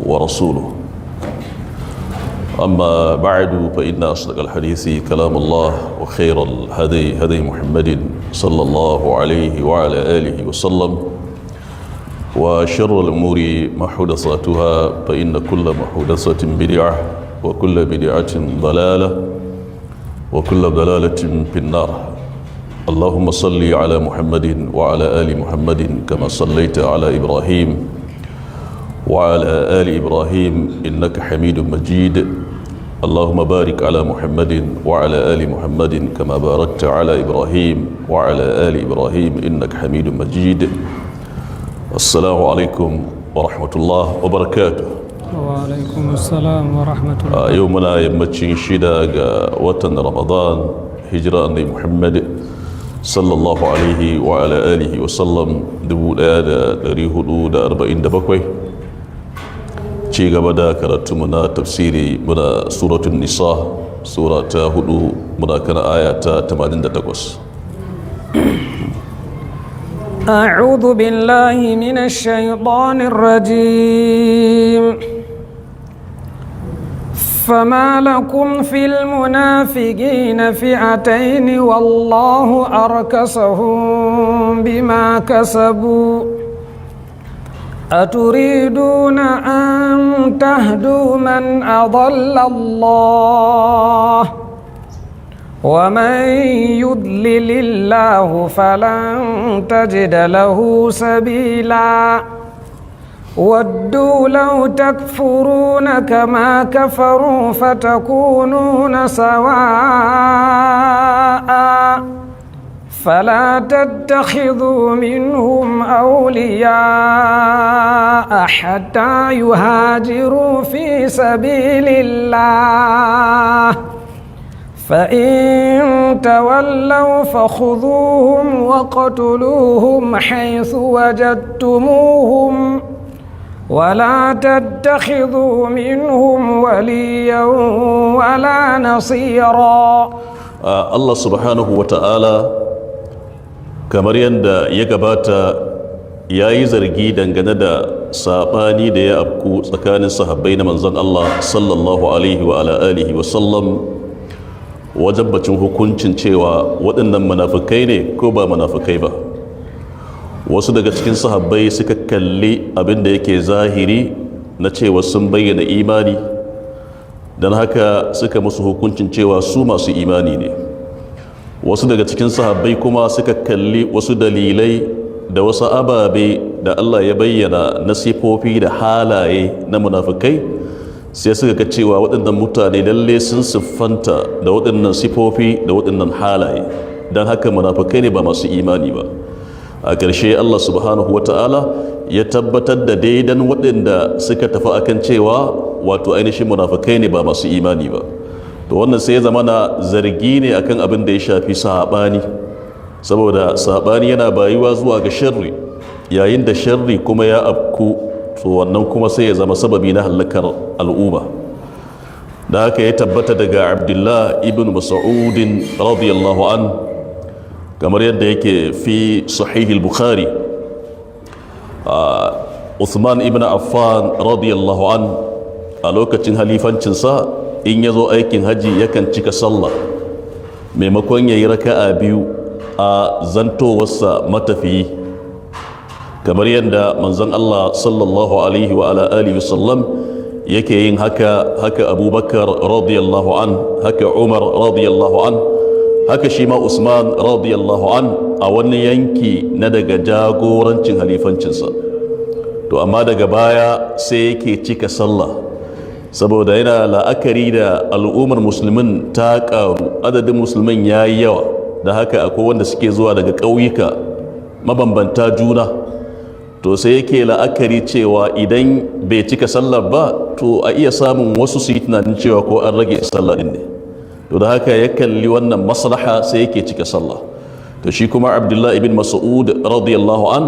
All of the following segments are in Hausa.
ورسوله. أما بعد، فإن أصدق الحديث كلام الله، وخير الهدي هدي محمد صلى الله عليه وعلى آله وسلم، وشر الأمور محدثاتها، فإن كل محدثة بدعة، وكل بدعة ضلالة، وكل ضلالة في النار. اللهم صل على محمد وعلى آل محمد كما صليت على إبراهيم وعلى آل إبراهيم إنك حميد مجيد. اللهم بارك على محمد وعلى آل محمد كما باركت على إبراهيم وعلى آل إبراهيم إنك حميد مجيد. السلام عليكم ورحمة الله وبركاته. وعليكم السلام ورحمة الله. Yau muna yammacin 6 ga watan Ramadan, hijira Annabi Muhammad sallallahu alaihi wa ala alihi wa sallam 1447. Ci gaba da karatunmu na tafsiri, muna Suratun Nisa, sura ta hudu, muna kan aya ta 88. أعوذ بالله من الشيطان الرجيم. فما لكم في المنافقين فئتين والله أركسهم بما كسبوا. أتريدون أن تهدوا من أضل الله، ومن يضلل الله فلن تجد له سبيلا. ودوا لو تكفرون كما كفروا فتكونون سواء، فلا تتخذوا منهم أولياء حتى يهاجروا في سبيل الله، فإن تولوا فخذوهم واقتلوهم حيث وجدتموهم، ولا تتخذوا منهم وليا ولا نصيرا. Allah subhanahu wa ta'ala, kamar yadda ya gabata, ya yi zargi dangane da saɓani da ya afku tsakanin sahabbai na Manzon Allah sallallahu alaihi wa ala alihi wa sallam wajen bacin hukuncin cewa waɗannan munafukai ne ko ba munafukai ba. Wasu daga cikin sahabbai suka kalli abin da yake zahiri na cewa sun bayyana imani, don haka suka musu hukuncin cewa su masu imani ne. Wasu daga cikin sahabbai kuma suka kalli wasu dalilai da wasu ababe da Allah ya bayyana na sifofi da halaye na munafukai, sai suka ga cewa waɗannan mutane lalle sun siffanta da waɗannan sifofi da waɗannan halaye, don haka munafukai ne ba masu imani ba. A ƙarshe Allah subhanahu wa ta'ala ya tabbatar da daidan waɗanda suka tafi akan cewa wato ainihin munafukai ne ba masu imani ba. To wannan sai ya zama na zargi ne akan abin da ya shafi saɓani, saboda saɓani yana bayuwa zuwa ga sharri. Yayin da sharri kuma ya afku, to wannan kuma sai ya zama sababi na hallakar al'umma. Da haka ya tabbata daga Abdullah ibn Mas'udin radiyallahu an, kamar yadda yake fi Sahih Bukhari, Uthman ibn Affan radiyallahu an, a lokacin halifancinsa, in ya zo aikin haji yakan cika sallah. Maimakon ya yi raka'a biyu a zantowarsa matafiyi, kamar yadda Manzon Allah sallallahu alaihi wa ala alihi wasallam yake yin haka, haka Abubakar radiyallahu an, haka Umar radiyallahu an, haka shi ma Usman radiyallahu an, a wani yanki na daga jagorancin halifancinsa. To amma daga baya sai yake cika sallah, saboda yana la'akari da al'ummar musulmin ta karu, adadin musulmin ya yi yawa. Da haka akwai wanda suke zuwa daga ƙauyuka mabambanta juna. To sai yake la'akari cewa idan bai cika sallar ba, to a iya samun wasu su yi tunanin cewa ko an rage sallah din ne. To da haka ya kalli wannan maslaha, sai yake cika sallah. To shi kuma Abdullahi ibn Mas'ud radiyallahu an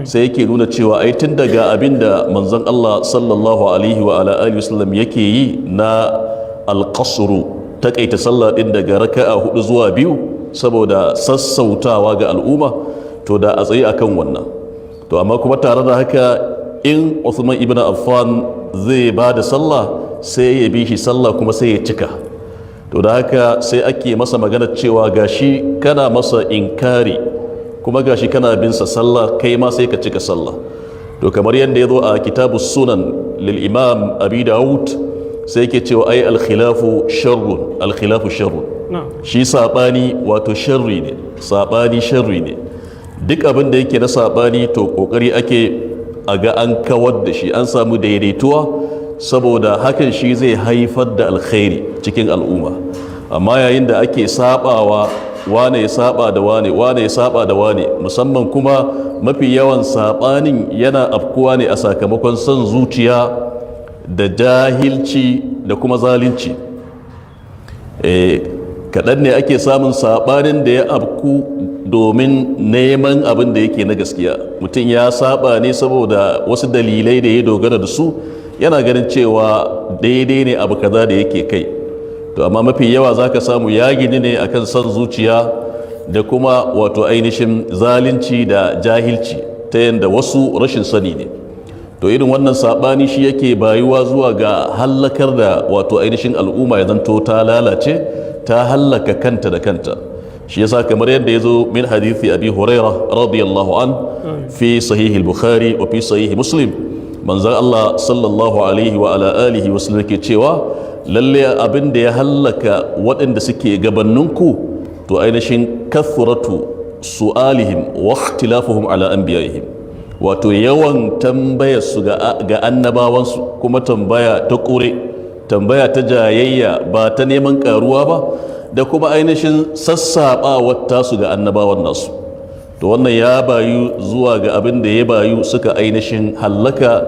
sai yake nuna cewa ai tun daga abin da Manzon Allah sallallahu alaihi wa ala alihi wasallam yake yi na alqasru, takaita sallah din daga raka'a hudu zuwa biyu saboda sassautawa ga al'umma, to da a tsaye akan wannan. To amma kuma tare da haka, in Uthman ibn Affan zai ba da sallah, sai ya bi shi sallah kuma sai ya cika. To da haka sai ake masa magana cewa gashi kana masa inkari kuma gashi kana bin sa sallah, kai ma sai ka cika sallah. To kamar yadda ya zo a kitabu Sunan lil Imam Abi Dawud, sai yake cewa ai alkhilafu sharrun, alkhilafu sharrun. Shi sabani wato sharri ne, sabani sharri ne. Duk abin da yake na sabani, to kokari ake a ga an kawar da shi, an samu daidaituwa, saboda hakan shi zai haifar da alkhairi cikin al'umma. Amma yayin da ake sabawa, wane ya saba da wane, wane ya saba da wane, musamman kuma mafi yawan sabanin yana afkuwa ne a sakamakon son zuciya da jahilci da kuma zalunci. Kaɗan ne ake samun sabanin da ya afku domin neman abin da yake na gaskiya. Mutum ya saba ne saboda wasu dalilai da ya dogara da su, yana ganin cewa daidai ne abu kaza da yake kai. To amma mafi yawa zaka samu ya gini ne akan son zuciya da kuma wato ainihin zalunci da jahilci, ta yadda wasu rashin sani ne. To irin wannan sabani shi yake bayuwa zuwa ga hallakar da wato ainihin al'umma, ya zanto ta lalace, ta hallaka kanta da kanta. Shi yasa kamar yadda ya zo min hadithi Abi Huraira radiyallahu an fi Sahih Bukhari wa fi Sahih Muslim, manzon Allah sallallahu alaihi wa ala alihi wa sallam ke cewa lalle abin da ya hallaka waɗanda suke gabanninku, to ainihin kathratu su'alihim wa ikhtilafuhum ala anbiya'ihim, wato yawan tambayar su ga annabawansu, kuma tambaya ta ƙure, tambaya ta jayayya ba ta neman karuwa ba, da kuma ainihin sassaɓawar tasu ga annabawan nasu. To wannan ya bayu zuwa ga abin da ya bayu suka ainihin hallaka,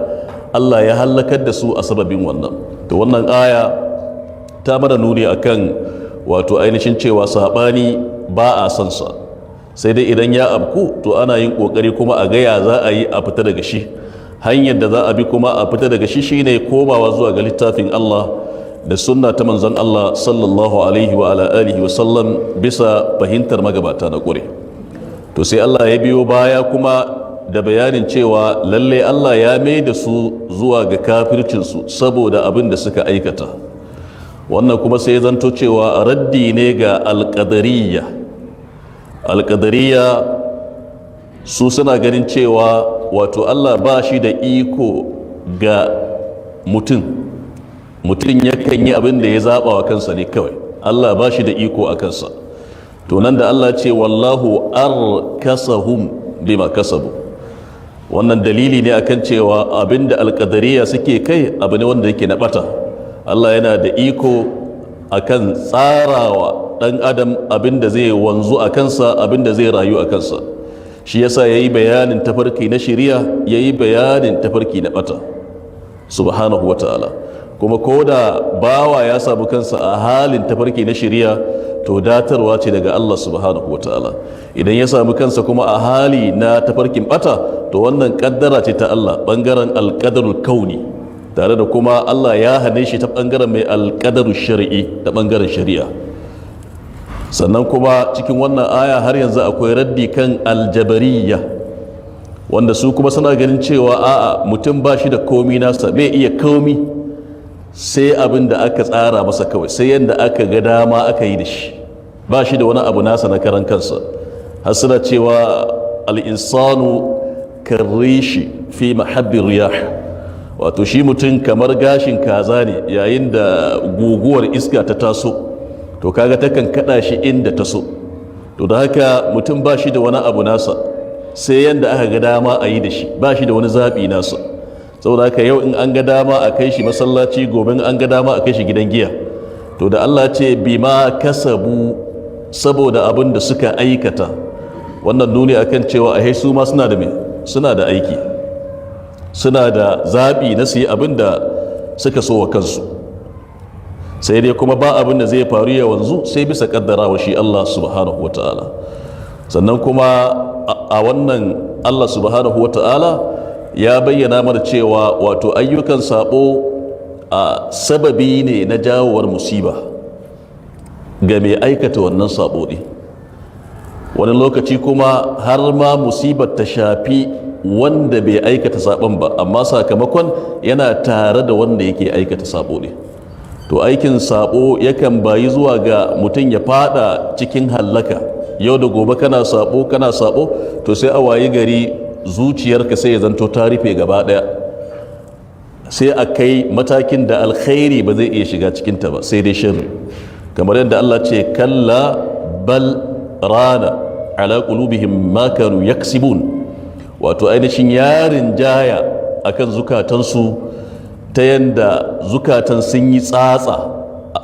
Allah ya hallakar da su a sababin wannan. To wannan aya ta mana nuni akan wato ainihin cewa saɓani ba a son sa, sai dai idan ya abku, to ana yin ƙoƙari kuma a gaya za a yi a fita daga shi. Hanyar da za a bi kuma a fita daga shi shine komawa zuwa ga littafin Allah da sunna ta manzon Allah sallallahu alaihi wa ala alihi wa sallam, bisa fahimtar magabata na ƙure. To sai Allah ya biyo baya kuma da bayanin cewa lalle Allah ya mai da su zuwa ga kafircinsu saboda abin da suka aikata. Wannan kuma sai zanto cewa raddi ne ga alƙadariya. Alƙadariya su suna ganin cewa wato Allah ba shi da iko ga mutum, mutum yakan yi abin da ya zaɓa wa kansa ne kawai, Allah ba shi da iko a kansa. To nan da Allah ce wallahu arkasahum bima kasabu, wannan dalili ne akan cewa abin da alƙadariya suke kai abu ne wanda yake na bata. Allah yana da iko akan tsarawa ɗan adam abin da zai wanzu a kansa, abin da zai rayu a kansa. Shi yasa ya yi bayanin tafarki na shiriya, ya yi bayanin tafarki na bata, subhanahu wa ta'ala. Kuma ko da bawa ya samu kansa a halin tafarki na shiriya, to datarwa ce daga Allah subhanahu wa ta'ala. Idan ya samu kansa kuma a hali na tafarkin bata, to wannan kaddara ce ta Allah, bangaren alƙadarul kauni, tare da kuma Allah ya hane shi ta bangaren mai alƙadarul shari'i, da bangaren shari'a. Sannan kuma cikin wannan aya har yanzu akwai raddi kan aljabariya, wanda su kuma suna ganin cewa a'a, mutum ba shi da komi nasa, bai iya komi sai abin da aka tsara masa kawai, sai yadda aka ga dama aka yi da shi, ba shi da wani abu nasa na karan kansa. Har suna cewa al'insanu karrishi fi mahabbin riyah, wato shi mutum kamar gashin kaza ne yayin da guguwar iska ta taso, to kaga takan kada shi inda ta so. To da haka mutum ba shi da wani abu nasa sai yadda aka ga dama a yi da shi, ba shi da wani zaɓi nasa. Saboda haka yau in an ga dama a kai shi masallaci, gobe in an ga dama a kai shi gidan giya. To da Allah ce bima kasabu, saboda abin da suka aikata, wannan nuni akan cewa a su ma suna da me, suna da aiki, suna da zaɓi na su yi abin da suka so wa kansu. Sai dai kuma ba abin da zai faru ya wanzu sai bisa kaddarawa shi Allah subhanahu wata'ala. Sannan kuma a wannan Allah subhanahu wata'ala ya bayyana mana cewa wato ayyukan sabo a sababi ne na jawowar musiba ga mai aikata wannan sabo ne. Wani lokaci kuma har ma musibar ta shafi wanda bai aikata sabon ba, amma sakamakon yana tare da wanda yake aikata sabo ne. To aikin sabo yakan bayi zuwa ga mutum ya fada cikin hallaka. Yau da gobe kana sabo, kana sabo, to sai a wayi gari zuciyarka sai ya zanto ta rufe gaba daya, sai a kai matakin da alkhairi ba zai iya shiga cikinta ba, sai dai sharri. Kamar yadda Allah ce: "Kalla bal rana ala qulubihim ma kanu yaksibun." Wato ainihin yarin jaya akan zukatansu, ta yanda zukatan sun yi tsatsa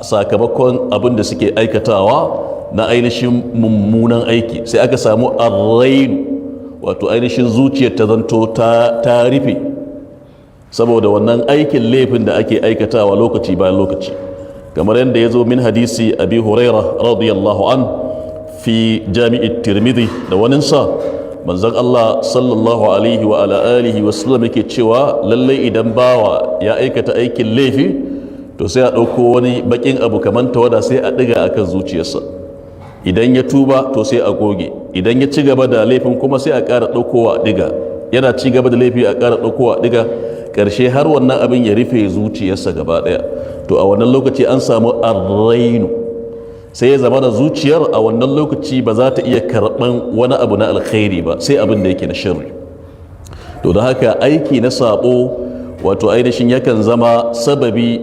sakamakon abin da suke aikatawa na ainihin mummunan aiki. Sai aka samu arrainu, wato ainihin zuciyar ta zanto ta rufe saboda wannan aikin laifin da ake aikatawa lokaci bayan lokaci. Kamar yadda ya zo min hadisi Abi Huraira radiyallahu an fi Jami'i Tirmidhi da waninsa, manzon Allah sallallahu alaihi wa ala alihi wa sallam yake cewa lallai idan bawa ya aikata aikin laifi, to sai a ɗauko wani bakin abu kamar tawada, sai a ɗiga akan zuciyarsa. Idan ya tuba, to sai a goge. Idan ya ci gaba da laifin kuma, sai a ƙara ɗaukowa a ɗiga. Yana ci gaba da laifi, a ƙara ɗaukowa a ɗiga. Ƙarshe har wannan abin ya rufe zuciyarsa gaba ɗaya. To a wannan lokaci an samu arrainu, sai ya zama da zuciyar a wannan lokaci ba za ta iya karɓan wani abu na alkhairi ba, sai abin da yake na sharri. To da haka aiki na sabo, wato ainihin yakan zama sababi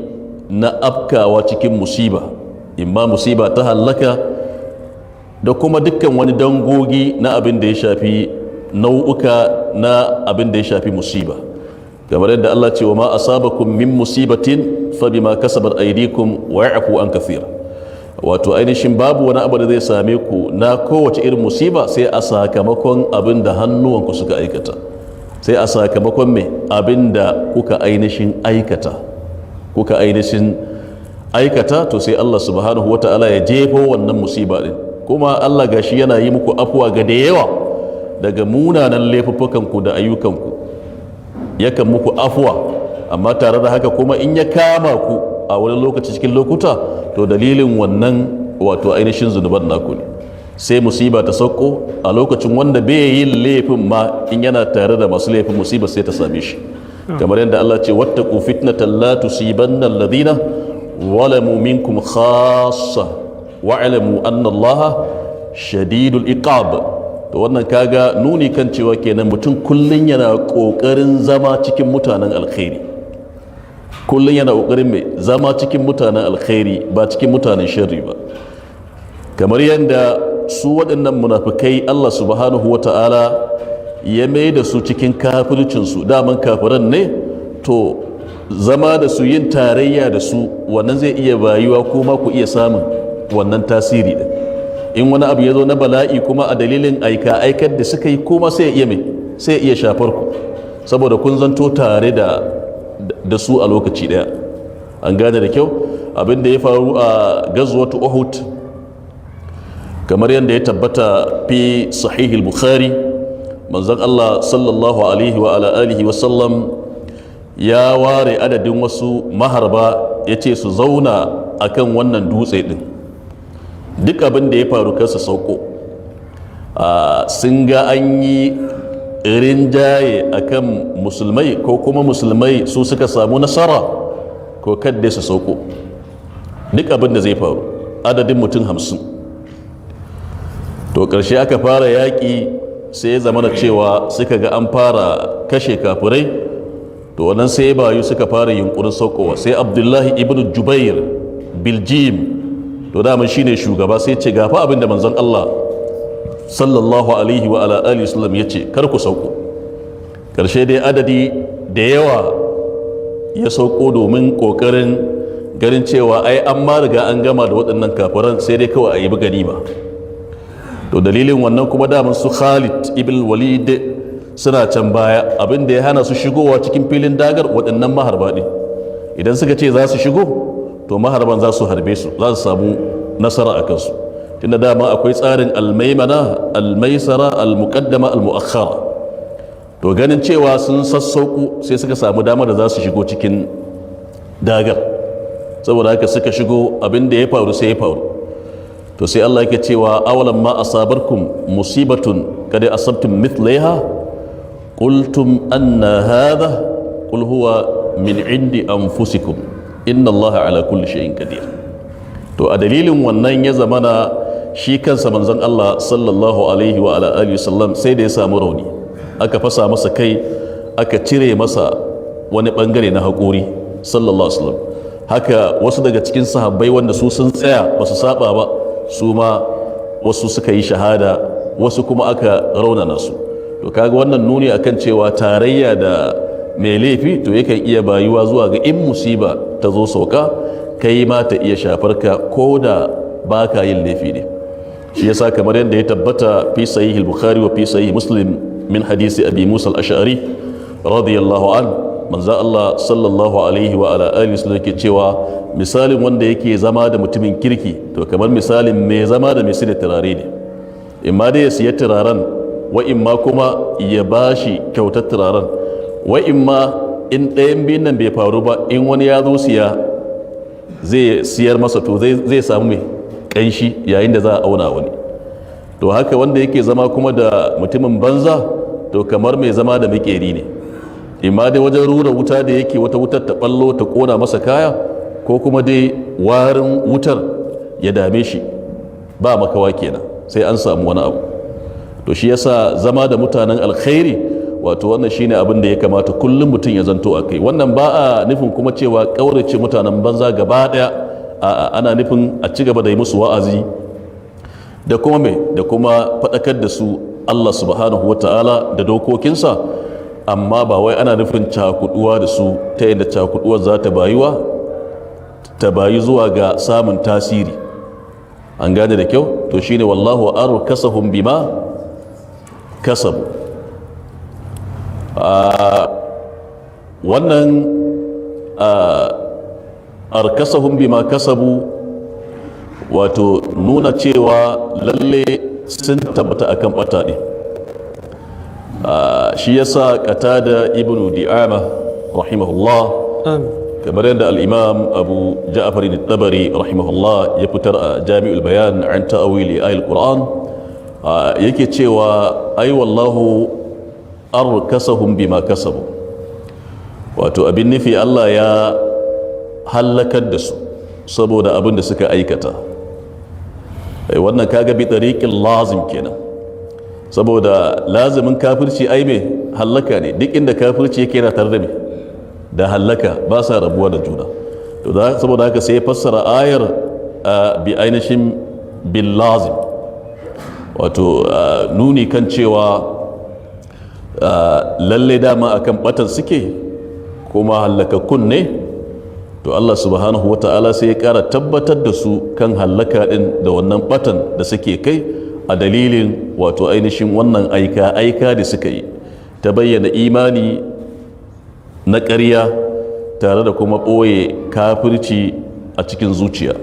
na afkawa cikin musiba, imma musiba ta hallaka da kuma dukkan wani dangogi na abin da ya shafi nau'uka na abin da ya shafi musiba. Kamar yadda Allah ce: "Wa ma asabakum min musibatin fa bima kasabat aydikum wa ya'fu an kathir." Wato ainihin babu wani abu da zai same ku na kowace irin musiba sai a sakamakon abin da hannuwanku suka aikata, sai a sakamakon mai abin da kuka ainihin aikata, kuka ainihin aikata. To sai Allah subhanahu wa ta'ala ya jefo wannan musiba din. Kuma Allah gashi yana yi muku afuwa ga da yawa daga munanan laifuffukanku da ayyukanku, yakan muku afuwa. Amma tare da haka kuma, in ya kama ku a wani lokaci cikin lokuta, to dalilin wannan wato ainihin zunuban naku ne, sai musiba ta sauko a lokacin. Wanda bai yin laifin ma, in yana tare da masu laifin, musiba sai ta same shi. Kamar yadda Allah ce: "Wattaqu fitnatan la tusibanna alladhina zalamu minkum khassa wa'lamu anna Allah shadidul iqab." To wannan kaga nuni kan cewa kenan mutum kullun yana kokarin zama cikin mutanen alkhairi, kullun yana kokarin mai zama cikin mutanen alkhairi, ba cikin mutanen sharri ba. Kamar yadda su waɗannan munafukai Allah subhanahu wa ta'ala ya mai da su cikin kafircinsu, daman kafiran ne, to zama da su, yin tarayya da su, wannan zai iya bayuwa kuma ku iya samun wannan tasiri din. In wani abu ya zo na bala'i kuma a dalilin aika aikar da suka yi, kuma sai iya mai sai iya shafar ku, saboda kun zanto tare da su a lokaci daya. An gane da kyau? Abin da ya faru a gazwatu Uhud, kamar yadda ya tabbata fi Sahihul Bukhari, manzon Allah sallallahu alaihi wa ala alihi wa sallam ya ware adadin wasu maharba, ya ce su zauna akan wannan dutse din, duk abin da ya faru kar su sauko. Sun ga an yi rinjaye akan musulmai, ko kuma musulmai su suka samu nasara, ko kadda su sauko duk abin da zai faru, adadin mutum 50. To ƙarshe aka fara yaƙi, sai ya zama cewa suka ga an fara kashe kafirai. To wannan sai bayu suka fara yunkurin saukowa. Sai Abdullahi ibn Jubair biljim, to daman shine shugaba, sai ce gafa abin da manzon Allah sallallahu alaihi wa ala alihi wasallam ya ce, kar ku sauko. Ƙarshe dai adadi da yawa ya sauko domin ƙoƙarin ganin cewa ai an ma riga an gama da waɗannan kafiran, sai dai kawai a yi ganima. To dalilin wannan kuma, daman su Khalid ibn Walid suna can baya. Abin da ya hana su shigowa cikin filin dagar, waɗannan maharba ɗin, idan suka ce za su shigo, to maharban za su harbe su, za su samu nasara a kansu, tunda dama akwai tsarin almaimana, almaisara, almuqaddama, almu'akhkhara. To ganin cewa sun sassauku, sai suka samu damar da za su shigo cikin dagar. Saboda haka suka shigo, abin da ya faru sai ya faru. To sai Allah yake cewa: "Awalam ma asabarkum musibatun qad asabtum mithlaiha." Qultum anna hadha, qul huwa min indi anfusikum, inna Allaha ala kulli shay'in qadir. To a dalilin wannan ya zamana shi kansa manzon Allah sallallahu alaihi wa ala alihi sallam sai da ya samu rauni, aka fasa masa kai, aka cire masa wani bangare na haƙori sallallahu alaihi wasallam. Haka wasu daga cikin sahabbai wanda su sun tsaya ba su saba ba, su ma wasu suka yi shahada, wasu kuma aka raunana su. To kaga wannan nuni akan cewa tarayya da mai laifi to yakan iya bayuwa zuwa ga in musiba ta zo sauka, kai ma ta iya shafar ka ko da ba ka yin laifi ne. Shi yasa kamar yadda ya tabbata fi sahih al-Bukhari wa fi sahih Muslim min hadisi Abi Musa al-Ash'ari radiyallahu an, manzo Allah sallallahu alaihi wa ala alihi wasallam yake cewa misalin wanda yake zama da mutumin kirki to kamar misalin mai zama da mai da turare ne, imma dai ya siya turaren, wa imma kuma ya bashi kyautar turaren, wa imma in ɗayan biyun nan bai faru ba, in wani ya zo siya zai siyar masa, to zai samu mai kanshi yayin da za a auna wani. To haka wanda yake zama kuma da mutumin banza to kamar mai zama da makeri ne, imma dai wajen rura wuta da yake wata wutar ta ballo ta kona masa kaya, ko kuma dai warin wutar ya dame shi, ba makawa kenan sai an samu wani abu. To shi yasa zama da mutanen alkhairi, wato wannan shine abin da ya kamata kullum mutum ya zanto a kai. Wannan ba a nufin kuma cewa ƙaurace mutanen banza gaba ɗaya. A'a, ana nufin a ci gaba da yi musu wa'azi da kuma me da kuma faɗakar da su Allah subhanahu wa ta'ala da dokokinsa, amma ba wai ana nufin cakuduwa da su ta yadda cakuduwar za ta bayuwa ta bayu zuwa ga samun tasiri. An gane da kyau? To shine wallahu arkasahum bima kasabu. Wannan arkasahum bima kasabu, wato nuna cewa lalle sun tabbata akan bata ne. Shi yasa Qatada ibnu Di'ama rahimahullah, kamar yadda al-Imam Abu Ja'far al-Tabari rahimahullah ya fitar a Jami'ul Bayan an ta'awili ayil Qur'an, yake cewa ai wallahu arkasahum bima kasabu, wato abin nufi Allah ya hallakar da su saboda abin da suka aikata. Wannan kaga bi tariqin lazim kenan, saboda lazimin kafirci ai me hallaka ne. Duk inda kafirci yake yana tare da me da hallaka, ba sa rabuwa da juna. To saboda haka sai ya fassara ayar bi ainihin bil lazim, wato nuni kan cewa lalle dama akan batan suke kuma hallakakkun ne. To Allah subhanahu wa ta'ala sai ya kara tabbatar da su kan hallaka din da wannan batan da suke kai a dalilin wato ainihin wannan aika aika da suka yi ta bayyana imani na ƙarya tare da kuma ɓoye kafirci a cikin zuciya.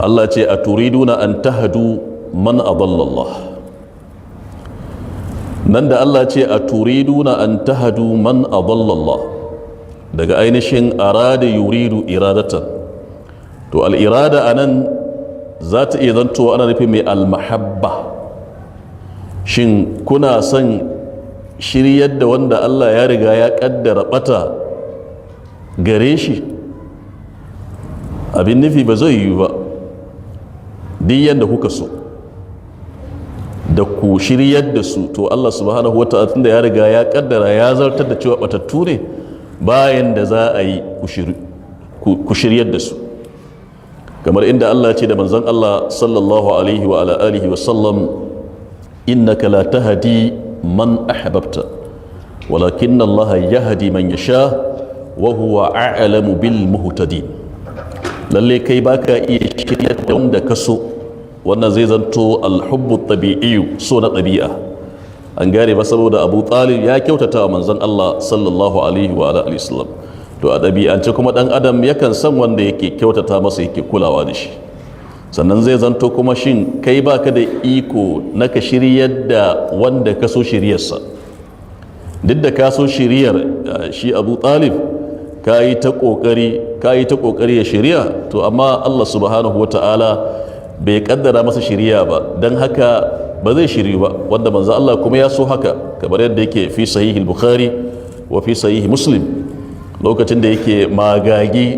Allah ce a turiduna an tahadu man adallallah. Nan da Allah ce a turiduna an tahadu man adallallah, daga ainihin arada yuridu iradatan. To al'irada a nan za ta iya zantowa ana nufin mai almahabba. Shin kuna son shiryar da wanda Allah ya riga ya kaddara bata gare shi? Abin nufi ba zai yiwu ba, duk yadda kuka so da ku shiryar da su, to Allah subhanahu wa ta'ala tunda ya riga ya kaddara ya zartar da cewa batattu ne, bayan da za a yi ku shiryar da su. Kamar inda Allah ce da manzon Allah sallallahu alaihi wa ala alihi wa sallam, innaka la tahdi man ahbabta walakin Allah yahdi man yasha wa huwa a'lamu bil muhtadin. Lalle kai baka iya shiryar da wanda ka so. Wannan zai zanto alhubbu tabi'i, so na ɗabi'a, an gane ba? Saboda Abu Talib ya kyautata wa manzon Allah sallallahu alaihi wa alihi wasallam. To a ɗabi'ance kuma ɗan adam yakan san wanda yake kyautata masa, yake kulawa da shi. Sannan zai zanto kuma shin kai baka da iko na ka shiryar da wanda ka so shiryarsa? Duk da ka so shiryar shi Abu Talib, ka yi ta ƙoƙari, ka yi ta ƙoƙari ya shirya, to amma Allah subhanahu wa ta'ala bai kaddara masa shiriya ba. Don haka ba zai shiryu ba, wanda manzo Allah kuma ya so haka, kamar yadda yake fi sahihi Bukhari wa fi sahihi Muslim. Lokacin da yake magagi,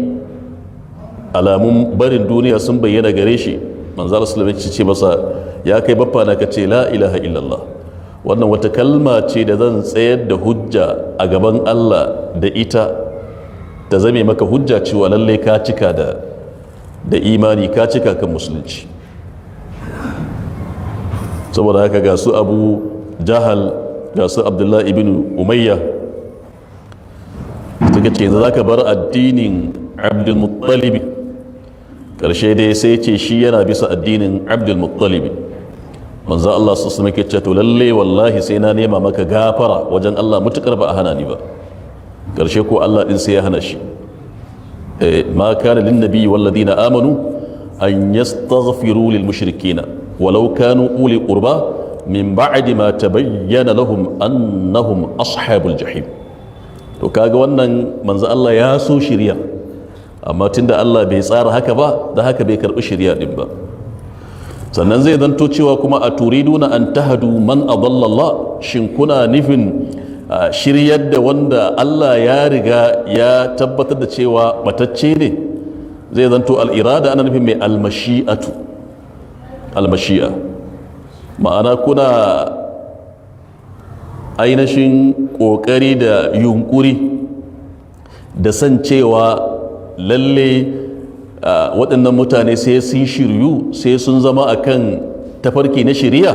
alamun barin duniya sun bayyana gare shi, manzo Allah sallallahu alaihi wasallam ce masa: "Ya kai baffa na, ka ce la ilaha illallah. Wannan wata kalma ce da zan tsayar da hujja a gaban Allah da ita, ta zame maka hujja cewa lallai ka cika da imani, ka cika kan musulunci." Saboda haka ga su Abu Jahal, ga su Abdullahi ibn Umayya, suka ce: "Yanzu za ka bar addinin Abdulmuttalibi?" Ƙarshe dai sai ce shi yana bisa addinin Abdulmuttalibi. Manzo Allah su su ce: "To lalle wallahi sai na nema maka gafara wajen Allah, mutukar ba a hana ni ba." Ƙarshe ko Allah din sai ya hana shi. ما كان للنبي والذين آمنوا أن يستغفروا للمشركين ولو كانوا أولي قربى من بعد ما تبين لهم أنهم أصحاب الجحيم. To kaga wannan manzo Allah ya so shiriya, amma tunda Allah bai tsara haka ba, da haka bai karbi shiriya din ba. Sannan zai zanto cewa kuma أتريدون أن تهدوا من أضل الله, shin kuna nufin shiryar da wanda Allah ya riga ya tabbatar da cewa batacce ne? Zai zanto الإرادة ana nufin mai المشيئة, المشيئة, ma'ana kuna ainihin ƙoƙari da yunkuri da san cewa lalle waɗannan mutane sai sun shiryu, sai sun zama akan tafarki na shiriya.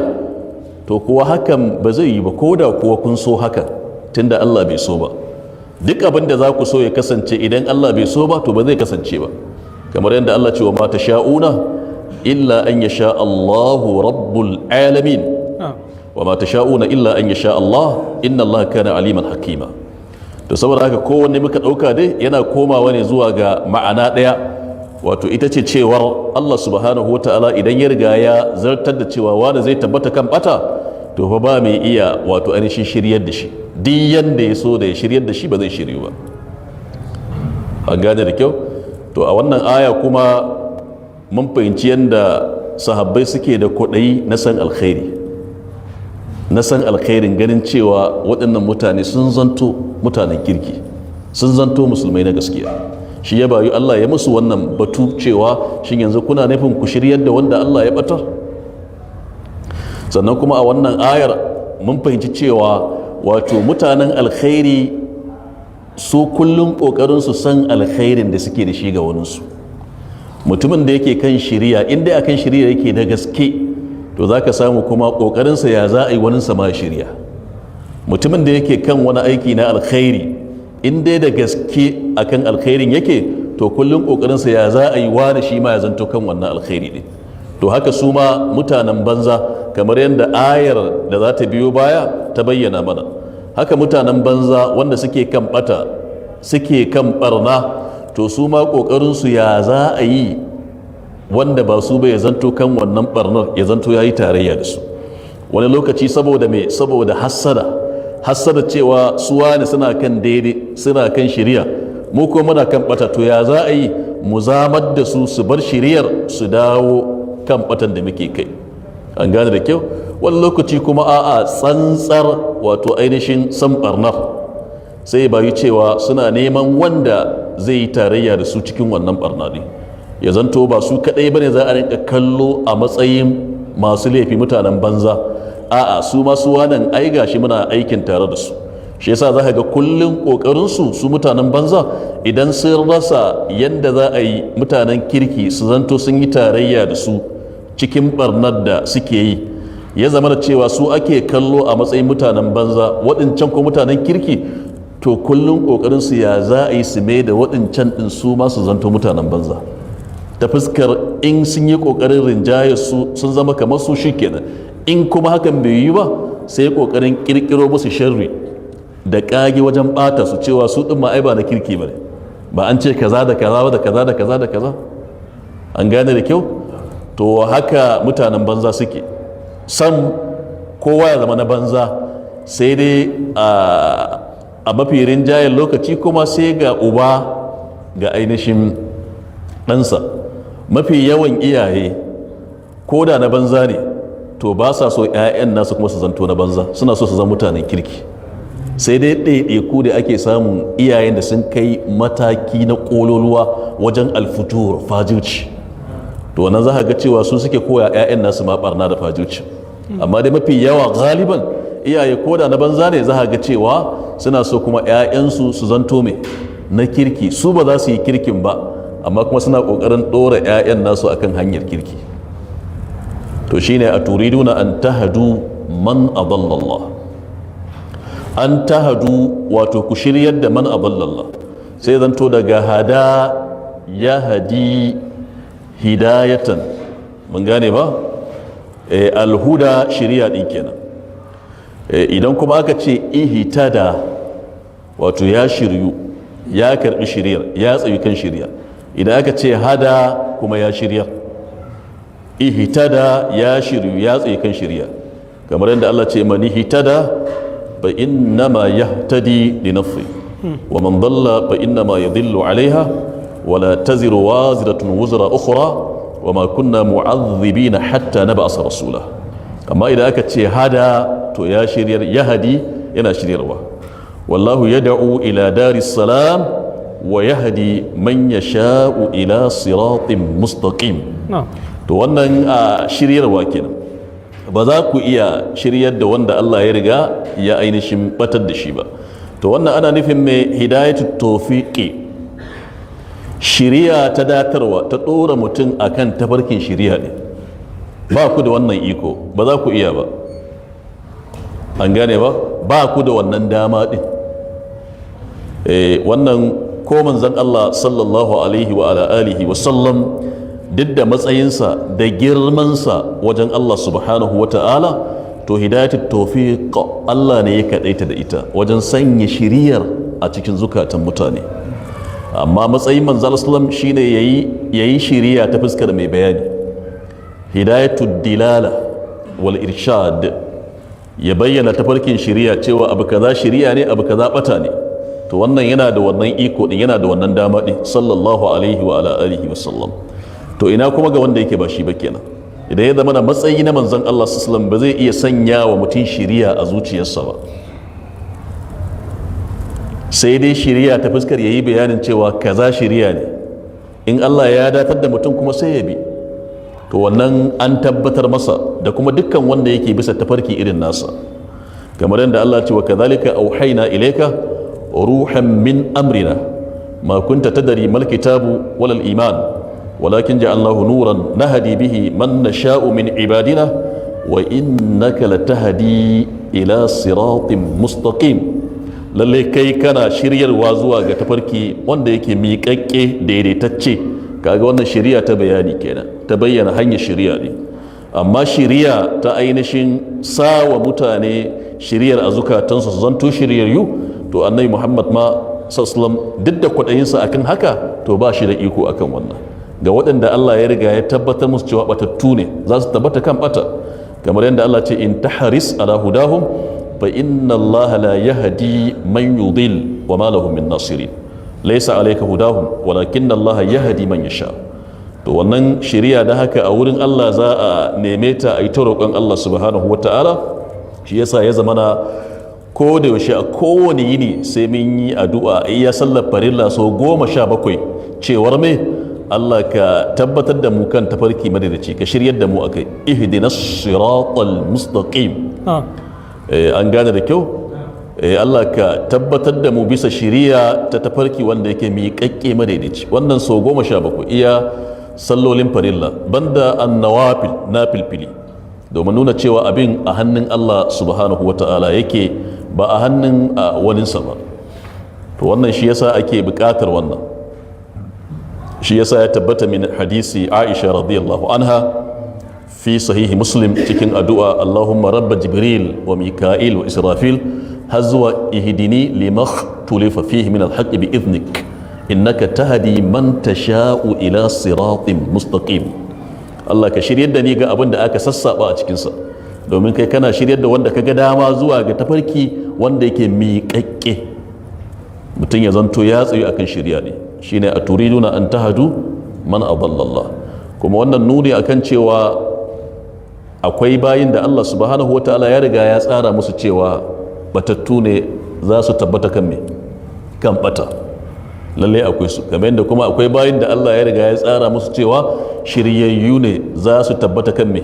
To kuwa hakan ba zai yi ba, ko da kuwa kun so hakan, tunda Allah bai so ba. Duk abin da za ku so ya kasance, idan Allah bai so ba, to ba zai kasance ba, kamar yadda Allah ce: وما تشاءون إلا أن يشاء الله رب العالمين. وما تشاءون إلا أن يشاء الله إن الله كان عليما حكيما. To saboda haka kowanne muka dauka dai yana komawa ne zuwa ga ma'ana daya, wato ita ce cewar Allah subhanahu wa ta'ala idan ya riga ya zartar da cewa wani zai tabbata kan bata, to fa ba mai iya wato ainihin shiryar da shi. Duk yanda ya so da ya shiryar da shi, ba zai shiryu ba. An gane da kyau? To a wannan aya kuma mun fahimci yadda sahabbai suke da kwaɗayi na san alkhairi, na san alkhairin ganin cewa waɗannan mutane sun zanto mutanen kirki, sun zanto musulmai na gaskiya. Shi ya bayu Allah ya musu wannan batu cewa: "Shin yanzu kuna nufin ku shiryar da wanda Allah ya batar?" Sannan kuma a wannan ayar mun fahimci cewa wato mutanen alkhairi su kullum ƙoƙarin su san alkhairin da suke da shi ga waninsu. Mutumin da yake kan shiriya, in dai akan shiriya yake da gaske, to za ka samu kuma ƙoƙarinsa ya za a yi waninsa ma shiriya. Mutumin da yake kan wani aiki na alkhairi, in dai da gaske akan alkhairin yake, to kullum ƙoƙarinsa ya za a yi wani shi ma ya zanto kan wannan alkhairi ne. To haka su ma mutanen banza, kamar yadda ayar da za ta biyo baya ta bayyana mana, haka mutanen banza wanda suke kan bata, suke kan barna, to su ma ƙoƙarinsu ya za a yi wanda ba su ba ya zanto kan wannan barnar, ya zanto ya yi tarayya da su. Wani lokaci saboda me? Saboda hassada, hassada cewa su wani suna kan daidai, suna kan shiriya, mu ko muna kan bata, to ya za a yi mu zamar da su, su bar shiriyar, su dawo kan batan da muke kai? An gane da kyau? Wani lokaci kuma a'a, tsantsar wato ainihin san barnar sai bayu cewa suna neman wanda zai yi tarayya da su cikin wannan barna ne, ya zanto ba su kadai bane za a rinka kallo a matsayin masu laifi, mutanen banza. A'a, su masu wanan ai gashi muna aikin tare da su. Shi yasa za ka ga kullum kokarin su, su mutanen banza, idan sun rasa yanda za a yi mutanen kirki su zanto sun yi tarayya da su cikin barnar da suke yi, ya zama da cewa su ake kallo a matsayin mutanen banza, waɗancan ko mutanen kirki, to kullum kokarin su ya za a yi su mai da waɗancan ɗin su ma su zanto mutanen banza, ta fuskar in sun yi kokarin rinjaye su sun zama kamar su, shi kenan. In kuma hakan bai yi ba, sai kokarin kirkiro musu sharri da kage wajen bata su, cewa su ɗin ma ai ba na kirki ba ne, ba an ce kaza da kaza da kaza da kaza da kaza. An gane da kyau? To haka mutanen banza suke san kowa ya zama na banza. Sai dai a mafi rinjayen lokaci kuma sai ga uba ga ainihin ɗansa. Mafi yawan iyaye, ko da na banza ne, To ba sa so 'ya'yan nasu kuma su zanto na banza, suna so su zama mutanen kirki. Sai dai ɗaiɗaiku da ake samun iyayen da sun kai mataki na ƙololuwa wajen alfutur, fajirci. To wannan za ka ga cewa su suke koya 'ya'yan nasu ma barna da fajirci. Amma dai mafi yawa, galiban, iyaye koda na banza ne, za ka ga cewa suna so kuma 'ya'yansu su zanto mai na kirki. Su ba za su yi kirkin ba, amma kuma suna ƙoƙarin ɗora 'ya'yan nasu akan hanyar kirki. To shine أتريدون أن تهدوا من أضل الله. أن تهدوا, wato ku shiryar da من أضل الله. Sai zanto daga هدى يهدي هداية. Mun gane ba? Alhuda, shiriya din kenan. Idan kuma aka ce اهتدى, wato ya shiryu, ya karbi shiriyar, ya tsayu kan shiriya. Idan aka ce هدى kuma, ya shiryar. اهتدى, ya shiryu, ya tsayu kan shiriya, kamar yadda Allah ce من اهتدى فإنما يهتدي لنفسه ومن ضل فإنما يضل عليها ولا تزر وازرة وزر أخرى وما كنا معذبين حتى نبعث رسولا. Amma idan aka ce هدى, to ya shiryar, يهدي, yana shiryarwa. والله يدعو إلى دار السلام ويهدي من يشاء إلى صراط مستقيم. To wannan a shiryarwa kenan. Ba za ku iya shiryar da wanda Allah ya riga ya ainihin batar da shi ba. To wannan ana nufin mai هداية التوفيق, shiriya ta datarwa, ta ɗora mutum akan tafarkin shiriya ne. Ba ku da wannan iko, ba za ku iya ba. An gane ba? Ba ku da wannan dama ɗin. Wannan ko manzon Allah صلى الله عليه وعلى آله وسلم, duk da matsayinsa da girmansa wajen Allah سبحانه وتعالى, to هداية التوفيق Allah ne ya kaɗaita da ita wajen sanya shiriyar a cikin zukatan mutane. Amma matsayin manzon sallam shine yayi shiriya ta fuskar mai bayani, هداية الدلالة والإرشاد, ya bayyana tafarkin shiriya, cewa abu kaza shiriya ne, abu kaza bata ne. To wannan yana da wannan iko din, yana da wannan dama din, صلى الله عليه وعلى آله وسلم. To ina kuma ga wanda yake ba shi ba kenan? Idan ya zama na matsayi na manzon Allah sallallahu ba zai iya sanya wa mutum shiriya a zuciyarsa ba, sai dai shiriya ta fuskar yayi bayanin cewa kaza shiriya ne, in Allah ya datar da mutum kuma sai ya bi. To wannan an tabbatar masa da kuma dukkan wanda yake bisa tafarki irin nasa, kamar yadda Allah ce وكذلك أوحينا إليك روحا من أمرنا ما كنت تدري ما الكتاب ولا الإيمان ولكن جعلناه نورا نهدي به من نشاء من عبادنا وإنك لتهدي إلى صراط مستقيم. Lalle kai kana shiryarwa zuwa ga tafarki wanda yake miƙaƙƙe, daidaitacce. Kaga wannan shiriya ta bayani kenan, ta bayyana hanyar shiriya ne. Amma shiriya ta ainihin sawa mutane shiriyar a zukatansu su zanto shiryayyu, to Annabi Muhammad ma sallam, duk da kwaɗayinsa akan haka, to ba shi da iko akan wannan. Ga waɗanda Allah ya riga ya tabbatar musu cewa batattu ne, za su tabbata kan bata, kamar yadda Allah ce إن تحرص على هداهم فإن الله لا يهدي من يضل وما لهم من ناصرين. ليس عليك هداهم ولكن الله يهدي من يشاء. To wannan shiriya da haka a wurin Allah za a neme ta, a yi ta roƙon Allah سبحانه وتعالى. Shi yasa ya zamana ko da yaushe, a kowane yini, sai mun yi addu'a iya sallar farilla sau 17, cewar me? Allah ka tabbatar da mu kan tafarki madadaci, ka shiryar da mu akai, اهدنا الصراط المستقيم. An gane da kyau? Allah ka tabbatar da mu bisa shiriya ta tafarki wanda yake miƙaƙƙe, madaidaici. Wannan sau 17 iya sallolin farilla, banda النوافل, na filfili, domin nuna cewa abin a hannun Allah سبحانه وتعالى yake, ba a hannun waninsa ba. To wannan shi yasa ake buƙatar wannan. Shi yasa ya tabbata min hadisi Aisha رضي الله عنها في صحيح مسلم, cikin addu'a اللهم رب جبريل وميكائيل وإسرافيل, har zuwa اهدني لما اختلف فيه من الحق بإذنك إنك تهدي من تشاء إلى صراط مستقيم. Allah ka shiryar da ni ga abin da aka sassaba a cikinsa, domin kai kana shiryar da wanda ka ga dama zuwa ga tafarki wanda yake miƙaƙƙe. Mutum ya zanto ya tsayu akan shirya ne, shine أتريدون أن تهدوا من أضل الله. Kuma wannan nuni akan cewa akwai Akwai bayin da Allah subhanahu wa ta'ala ya riga ya tsara musu cewa batattu ne, za su tabbata kan me? Kan bata. Lallai akwai su, kamar yadda kuma akwai bayin da Allah ya riga ya tsara musu cewa shiryayyu ne, za su tabbata kan me?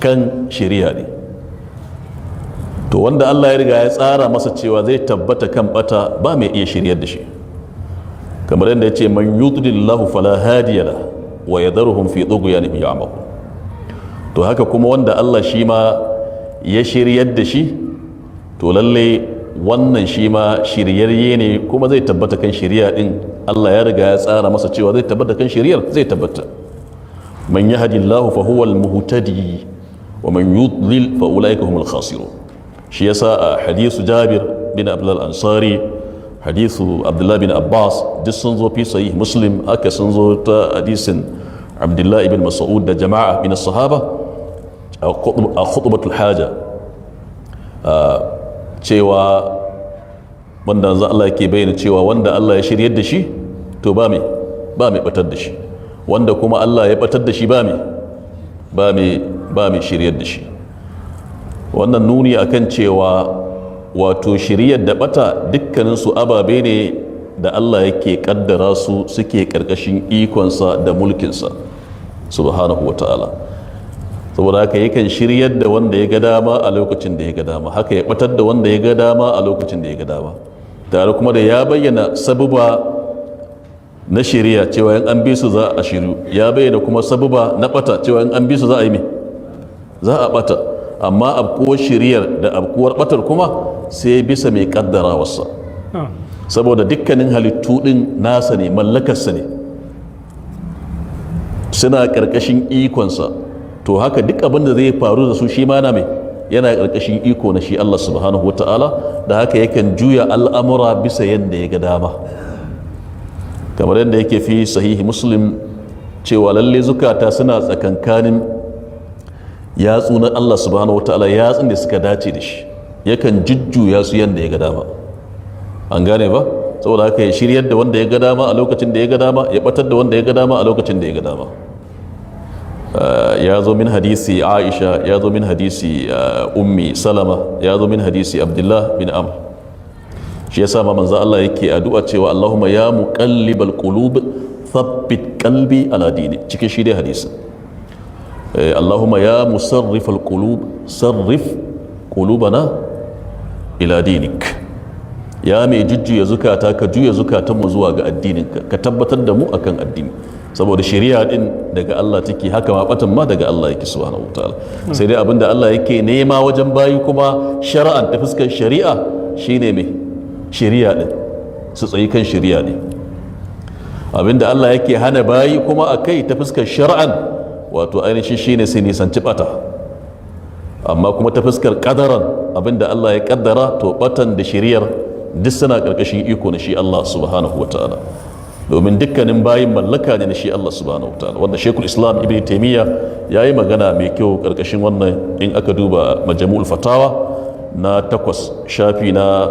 Kan shiriya ne. To wanda Allah ya riga ya tsara masa cewa zai tabbata kan bata, ba mai iya shiryar da shi, kamar yadda ya ce: "Man yudlillahu fala hadiya la wa yadharuhum fi tughyanihim ya'mahun." To haka kuma wanda Allah shi ma ya shiryar da shi, to lalle wannan shi ma shiryayye ne, kuma zai tabbata kan shiriya din. Allah ya riga ya tsara masa cewa zai tabbata kan shiryar, zai tabbata. "Man yahdillahu fa huwa al-muhtadi wa man yudlil fa ulaika humul khasirun." Shi yasa a hadisu Jabir bin Abdullah Ansari, hadisu Abdullah bin Abbas, duk sun zo fi Sahih Muslim. Haka sun zo ta hadisin Abdullah ibn Mas'ud da jama'a min sahaba a khutbatul haja, cewa wanda Allah ke bayyana cewa wanda Allah ya shiryar da shi, to ba mai batar da shi, wanda kuma Allah ya batar da shi, ba mai shiryar da shi. Wannan nuni akan cewa wato shiryar da bata dukkanin su ababe ne da Allah yake kaddara su, suke karkashin ikonsa da mulkinsa subhanahu wa ta'ala. Saboda haka yakan shiryar da wanda ya ga dama a lokacin da ya ga dama, haka ya batar da wanda ya ga dama a lokacin da ya ga dama, tare kuma da ya bayyana sabuba na shiriya cewa in an bi su za a shiru, ya bayyana kuma sabuba na bata cewa in an bi su za a yi me? Za a bata. Amma abkuwar shiriyar da abkuwar batar kuma sai bisa mai kaddarawarsa, saboda dukkanin halittu din nasa ne, mallakarsa ne, suna karkashin ikonsa. To haka duk abin da zai faru da su shi ma na mai yana karkashin iko na shi Allah subhanahu wata'ala. Da haka yakan juya al'amura bisa yadda ya ga dama, kamar yadda yake fi Sahihi Muslim cewa lalle zukata suna tsakankanin yatsu na Allah subhanahu wata'ala, yatsun da suka dace da shi, yakan jujjuya su yadda ya ga dama. An gane ba? Saboda haka ya shiryar da wanda ya ga dama a lokacin da ya ga dama, ya batar da wanda ya ga dama a lokacin da ya ga dama. Ya zo min hadisi Aisha, ya zo min hadisi Ummi Salama, ya zo min hadisi Abdullah bin Amr. Shi yasa ma manzo Allah yake addu'a cewa: "Allahumma ya muqallibal qulub, thabbit qalbi ala dini." Cikin shi dai hadisi, "Allahumma ya musarrifal qulub, sarrif qulubana ila dinik." Ya mai jujjuya zukata, ka juya zukatanmu zuwa ga addininka, ka tabbatar da mu akan addini. Saboda shari'a din daga Allah take, haka ma batan ma daga Allah yake subhanahu wataala. Sai dai abinda Allah yake nema wajen bayi kuma shara'an ta fuskar shari'a shine mai shari'a din, su tsayi kan shari'a ne. Abinda Allah yake hana bayi kuma a kai ta fuskar shara'an, wato ainihin shine sai nisanci bata. Amma kuma ta fuskar kadaran, abinda Allah ya kaddara, to batan da shari'ar duk suna karkashin iko na shi Allah subhanahu wataala, domin dukkanin bayin mallaka ne na shi Allah subhanahu wa ta'ala. Wanda Shekul Islam Ibn Taimiyya ya yi magana mai kyau karkashin wannan, in aka duba Majmu'ul Fatawa na 8, shafi na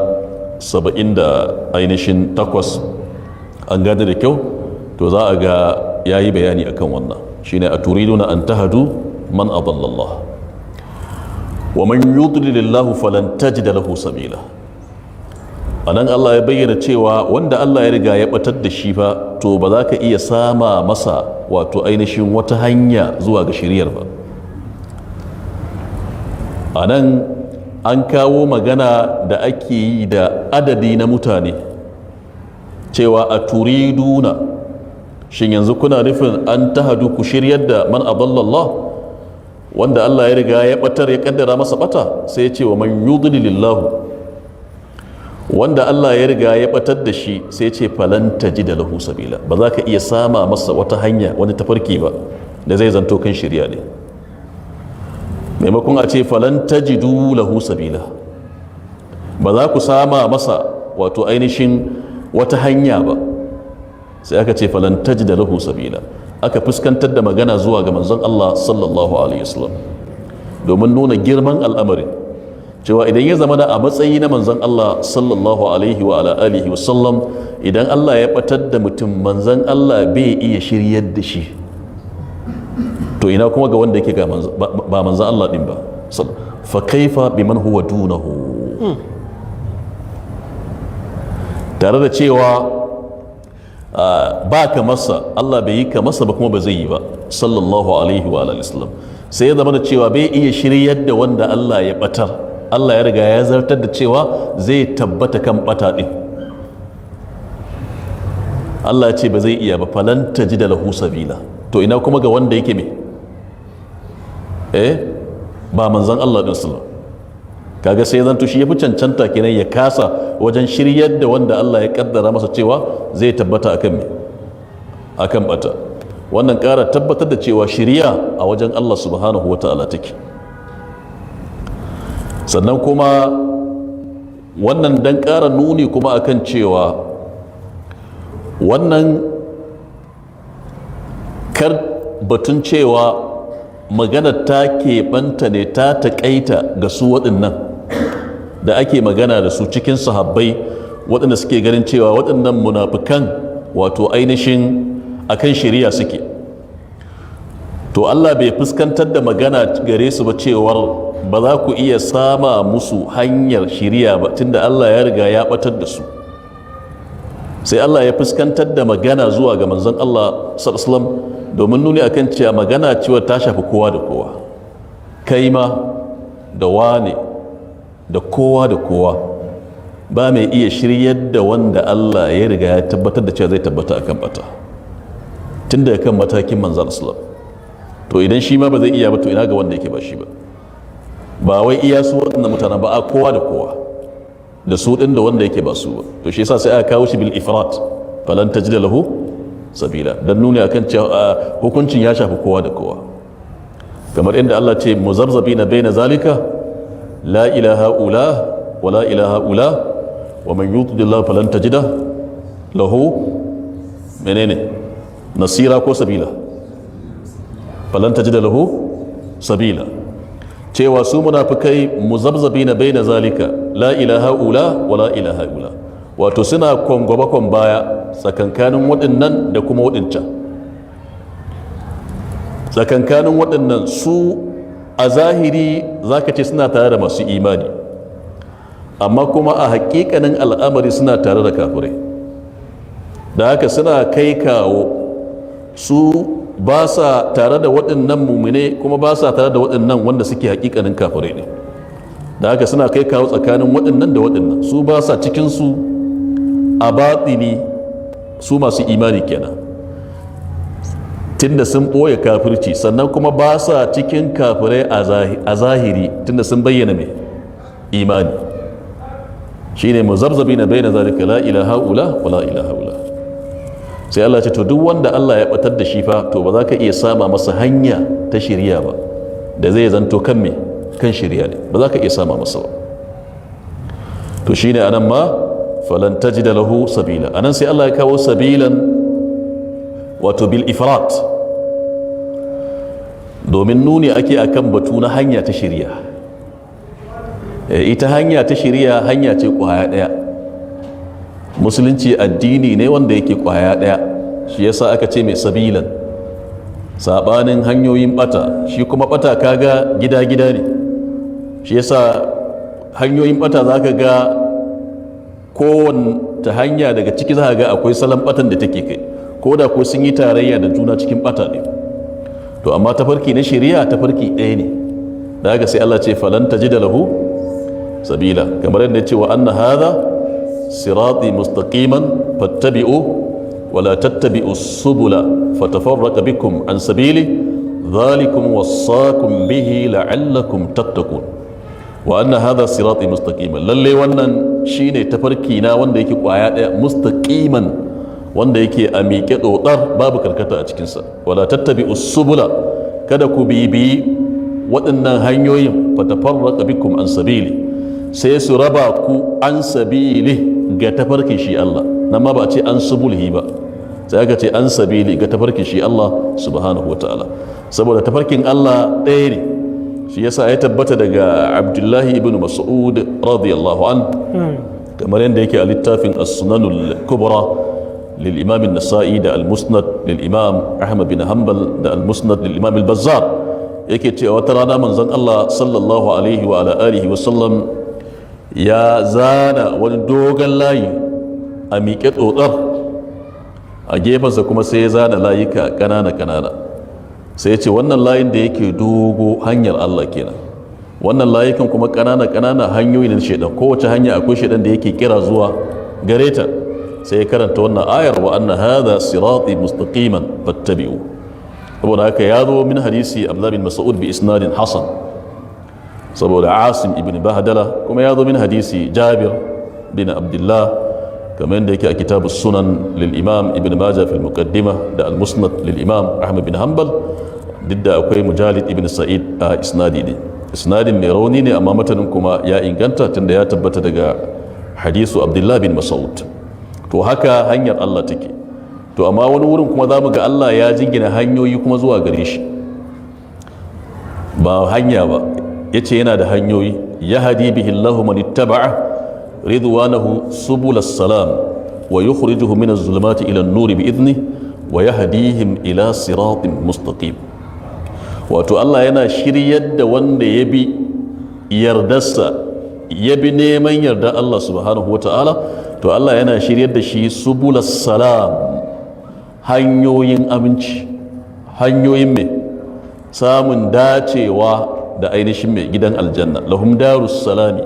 78, an gane da kyau, to za a ga ya yi bayani akan wannan. Shine a turiduna an tahadu man adallallah wa man yudlilillahu falan tajida lahu sabila. Anan Allah ya bayyana cewa wanda Allah ya riga ya batar da shi fa, to ba za ka iya sama masa wato ainihin wata hanya zuwa ga shiriyar ba. Anan an kawo magana da ake yi da adadi na mutane cewa a turiduna, shin yanzu kuna nufin an tahadu, ku shiryar da man adallallah, wanda Allah ya riga ya batar, ya kaddara masa bata? Sai ya ce wa man yudlilillahu, wanda Allah ya riga ya batar da shi, sai ce falan tajida lahu sabila, ba za ka iya sama masa wata hanya, wani tafarki ba da zai zanto kan shirya ne. Maimakon a ce falan tajidu lahu sabila, ba za ku sama masa wato ainihin wata hanya ba, sai aka ce falan tajida lahu sabila. Aka fuskantar da magana zuwa ga manzon Allah sallallahu alaihi wasallam domin nuna girman al'amarin, cewa idan ya zama da a matsayi na manzon Allah sallallahu alaihi wa ala alihi wasallam, idan Allah ya batar da mutum, manzon Allah bai iya shiryar da shi. To ina kuma ga wanda yake ba manzan Allah din ba? Fa kaifa biman huwa dunahu? Tare da cewa ba ka masa, Allah bai yi ka masa ba kuma ba zai yi ba, sallallahu alaihi wa alihi wasallam. Sai ya zama da cewa bai iya shiryar da wanda Allah ya batar. Allah ya riga ya zartar da cewa zai tabbata kan bata din. Allah ya ce ba zai iya ba, falan tajida lahu sabila. To ina kuma ga wanda yake me ba manzon Allah din sallallahu. Kaga sai zanto shi yafi cancanta kenan ya kasa wajen shiryar da wanda Allah ya kaddara masa cewa zai tabbata akan me, akan bata. Wannan ƙara tabbatar da cewa shiriya a wajen Allah subhanahu wata'ala take. Sannan kuma wannan dan ƙara nuni kuma akan cewa wannan kar batun cewa magana ta keɓanta ne, ta taƙaita ga su waɗannan da ake magana da su cikin sahabbai, waɗanda suke ganin cewa waɗannan munafukan wato ainihin akan shari'a suke. To Allah bai fuskantar da magana gare su ba cewar ba za ku iya sama musu hanyar shari'a ba, tunda Allah ya riga ya batar da su. Sai Allah ya fuskantar da magana zuwa ga manzon Allah sallallahu alaihi wasallam, domin nuni akan cewa magana cewa ta shafi kowa da kowa, kai ma da wane da kowa da kowa, ba mai iya shiryar da wanda Allah ya riga ya tabbatar da cewa zai tabbata akan bata, tun daga kan matakin manzon sallallahu alaihi wasallam. To idan shi ma ba zai iya ba, to ina ga wanda yake ba shi ba? Ba wai iya su waɗannan mutanen ba, a kowa da kowa, da su ɗin da wanda yake ba su ba. To shi yasa sai aka kawo shi bil ifrat, falan tajida lahu sabila, dan nuni akan cewa hukuncin ya shafi kowa da kowa. Kamar inda Allah ce muzabzabina baina zalika la ilaha ula wa la ilaha ula wa man yudlillahu falan tajida lahu menene nasira ko sabila, falan tajida lahu sabila. Cewa su munafikai muzabzabina baina zalika la ilaha ula wa la ilaha ula, wato suna kwangwabakon baya tsakankanin waɗannan da kuma waɗancan. Tsakankanin waɗannan su a zahiri zaka ce suna tare da masu imani, amma kuma a haƙiƙanin al'amari suna tare da kafirai. Da haka suna kai kawo, su ba sa tare da waɗannan mumine kuma ba sa tare da waɗannan wanda suke haƙiƙanin kafirai ne. Da haka suna kai kawo tsakanin waɗannan da waɗannan, su ba sa cikinsu a batsini, su masu imani kenan tunda sun ɓoye kafirci, sannan kuma ba sa cikin kafirai a zahiri tunda sun bayyana mai imani. Shine muzabzabina baina zalika la ilaha ula wa la ilaha ula. Sai Allah ce to duk wanda Allah ya batar da shi fa, to ba za ka iya sama masa hanya ta shiriya ba da zai zanto kan me, kan shiriya ne, ba za ka iya sama masa ba. To shine anan ma falan tajida lahu sabila. Anan sai Allah ya kawo sabilan wato bil ifrat, domin nuni ake akan batu na hanya ta shiriya. Ita hanya ta shiriya hanya ce kwaya daya. Musulunci addini ne wanda yake kwaya daya, shi yasa aka ce mai sabilan, sabanin hanyoyin bata. Shi kuma bata kaga gida-gida ne, shi yasa hanyoyin bata zaka ga kowanne hanya daga ciki za ga akwai salon batan da take kai, ko da ko sun yi tarayya da juna cikin bata ne. To amma tafarki na shari'a tafarki ɗaya ne. Da haka sai Allah ce falan tajida lahu sabila, kamar yadda ya ce wa anna hadha sirati mustaqiman fattabi'u wa la tattabi'u subula fatafarraqa bikum an sabili dhalikum wasaqum bihi la'allakum tattaqun. Wa anna hadha sirati mustaqiman, lalle wannan shine tafarki na wanda yake kwaya daya, mustaqiman wanda yake a miƙe dodar babu karkata a cikinsa. Wala tattabi'u subula, kada ku bibiyi waɗannan hanyoyin, fatafarraqa bikum an sabili, sai su raba ku an sabili ga tafarkin shi Allah. Nan ma ba a ce an subulhi ba, sai aka ce an sabili ga tafarkin shi Allah subhanahu wa ta'ala, saboda tafarkin Allah ɗaya ne. Shi yasa ya tabbata daga Abdullahi ibn Mas'ud radiyallahu an, kamar yadda yake a littafin As-Sunanul Kubra lil imam an-Nasa'i da al-Musnad lil Imam Ahmad bin Hanbal da al-Musnad lil Imam al-Bazzar, yake cewa wata rana manzon Allah sallallahu alaihi wa ala alihi wa sallam ya zana wani dogon layi a miƙe tsotsar, a gefensa kuma sai ya zana layuka ƙanana ƙanana. Sai ya ce wannan layin da yake dogo hanyar Allah kenan, wannan layukan kuma ƙanana ƙanana hanyoyi na shaidan. Kowace hanya akwai shaidan da yake kira zuwa gare ta. Sai ya karanta wannan ayar: "Wa anna hadha sirati mustaqiman fattabi'u." Saboda haka ya zo min hadisi Abdullah bin Mas'ud bi isnadin hasan, saboda Asim ibn Bahdala. Kuma ya zo min hadisi Jabir bin Abdullah, kamar yadda yake a Kitabu Sunan lil Imam Ibn Majah fil Muqaddimah da al Musnad lil Imam Ahmad bin Hanbal, duk da akwai Mujalid ibn Sa'id a isnadi ne, isnadin mai rauni ne, amma matanin kuma ya inganta tunda ya tabbata daga hadisu Abdullah bin Mas'ud. To haka hanyar Allah take. To amma wani wurin kuma za mu ga Allah ya jingina hanyoyi kuma zuwa gare shi, ba hanya ba, ya ce yana da hanyoyi: "Yahdi bihi Allahu man ittaba'a ridwanahu subulas salam wa yukhrijuhum min az-zulumati ila an-nuri bi idni wa yahdihim ila siratin mustaqim." Wato Allah yana shiryar da wanda ya bi yardarsa, ya bi neman yarda Allah subhanahu wa ta'ala, to Allah yana shiryar da shi subulas salam, hanyoyin aminci, hanyoyin mai samun dacewa da ainihin mai gidan aljanna. "Lahum darus salami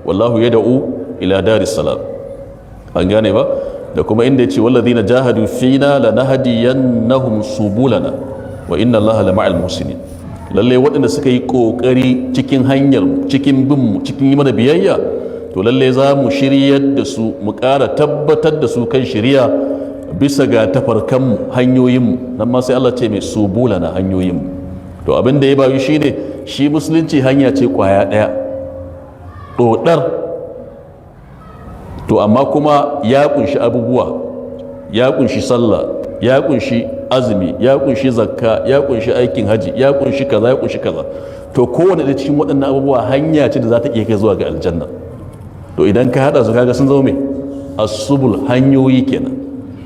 wallahu yad'u ila daris salam." An gane ba? Da kuma inda yace: "Wallazina jahadu fina lanahdiyannahum subulana wa inna Allaha lama'al muhsinin." Lalle waɗanda suka yi ƙoƙari cikin hanyar mu, cikin bin mu, cikin yi mana biyayya, to lalle za mu shiryar da su, mu ƙara tabbatar da su kan shiriya bisa ga tafarkanmu, hanyoyinmu. Nan ma sai Allah ce mai subulana, hanyoyinmu. To abin da ya bayu shine shi musulunci hanya ce kwaya ɗaya ɗoɗar, to amma kuma ya kunshi abubuwa: ya kunshi sallah, ya kunshi azumi, ya kunshi zakka, ya kunshi aikin haji, ya kunshi kaza, ya kunshi kaza. To kowane da cikin waɗannan abubuwa hanya ce da za ta iya kai zuwa ga aljanna. To idan ka haɗa su, kaga sun zama mai asubul, hanyoyi kenan.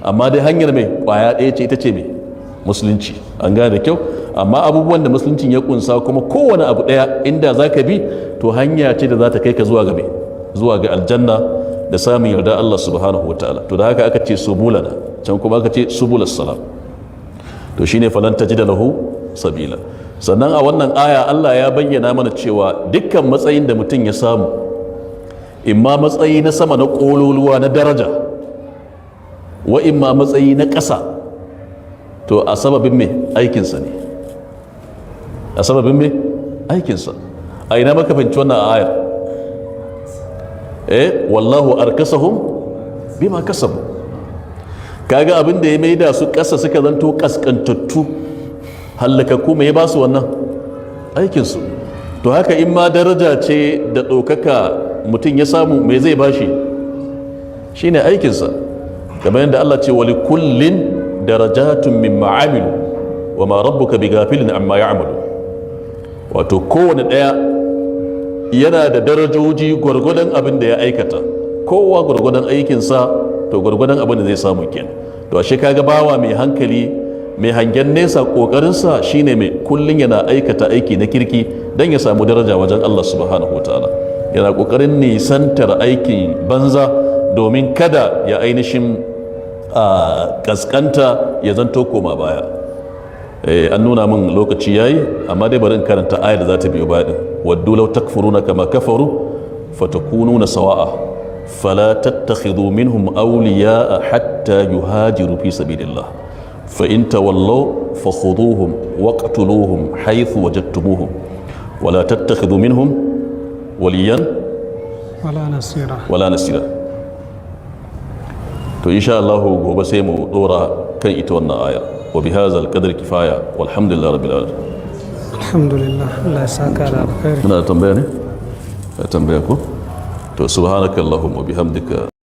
Amma dai hanyar mai kwaya ɗaya ce, ita ce mai musulunci. An gane da kyau? Amma abubuwan da musuluncin ya kunsa kuma, kowane abu ɗaya inda za ka bi, to hanya ce da za ta kai ka zuwa ga mai zuwa ga aljanna da samun yarda Allah subhanahu wa ta'ala. To da haka aka ce subulana, can kuma aka ce subulas salam. To shine "falan tajida lahu sabila". Sannan a wannan aya Allah ya bayyana mana cewa dukkan matsayin da mutum ya samu, imma matsayi na sama na ƙololuwa na daraja, wa imma matsayi na ƙasa, to a sababin mai aikinsa ne, a sababin mai aikinsa. A ina maka fahimci wannan ayar? "Wallahu arkasahum bima kasabu." Kaga abin da ya maida su ƙasa, suka zanto kaskantattu, hallakakku, mai ba su wannan? Aikinsu. To haka in ma daraja ce da ɗaukaka mutum ya samu, mai zai bashi? Shine aikinsa, kamar yadda Allah ce: "Wali kullin darajatun mimma amilu wa ma rabbuka bighafilin amma ya'malu." Wato kowane ɗaya yana da darajoji gwargwadon abin da ya aikata. Kowa gwargwadon aikinsa, to gwargwadon abin da zai samu kenan. To ashe kaga bawa mai hankali, mai hangen nesa, kokarinsa shine mai kullun yana aikata aiki na kirki don ya samu daraja wajen Allah subhanahu wataala, yana kokarin nisantar aikin banza domin kada ya ainihin kaskanta, ya zanto koma baya. An nuna min lokaci yayi, amma dai bari in karanta ayar da za ta biyo baya din: "Waddu law takfuruna kama kafaru fatakununa sawa'a fala tattakhidhu minhum awliya'a hatta yuhajiru fi sabilillah, fa in tawallaw fakhuduhum waqtuluhum haythu wajadtumuhum wala tattakhidhu minhum waliyan wala nasira." Wala nasira. To insha Allah gobe sai mu dora kan ita wannan aya. Wa bihadha alqadr kifaya, walhamdulillahi rabbil alamin. Alhamdulillah, Allah ya saka da alkhairi. Muna da tambaya ne? Da tambaya ko? To, subhanakallahumma bihamdika.